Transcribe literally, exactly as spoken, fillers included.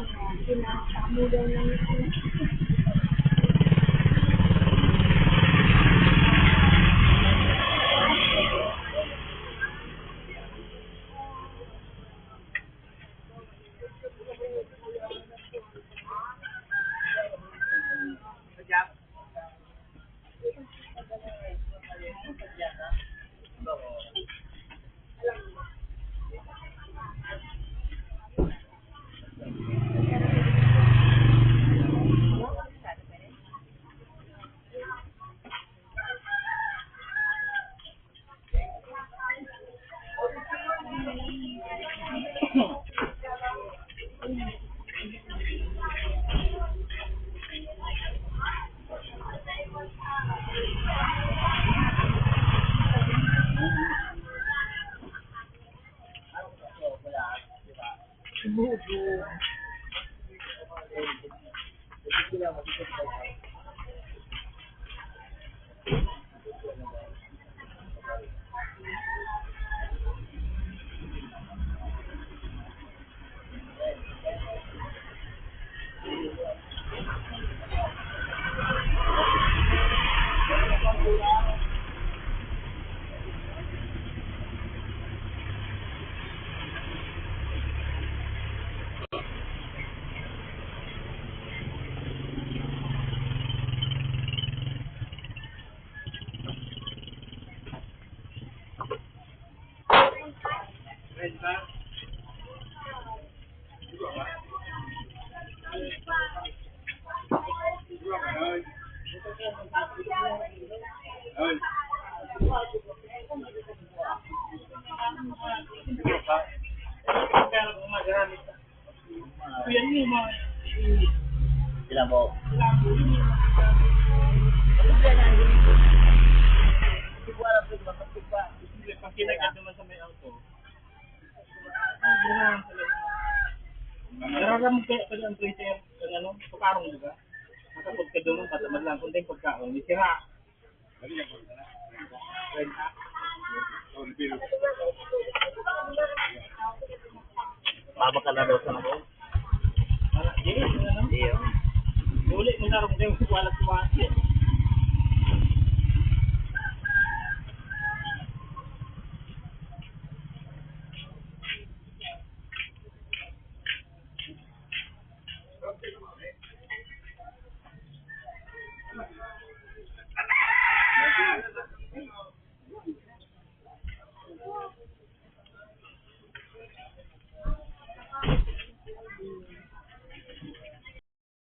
Pinapamo daw ng ano. Yan yung mga Sila mo. Pag kinagat naman sa may auto. Nararamog kaya pala ang printer ng ano, pagkarong, di ba? Nakapag ka doon, basta man lang, kung tayong pagkaon, may sira. Mabaka na daw sa ako. Iyo. Uli mo na rin, wala sa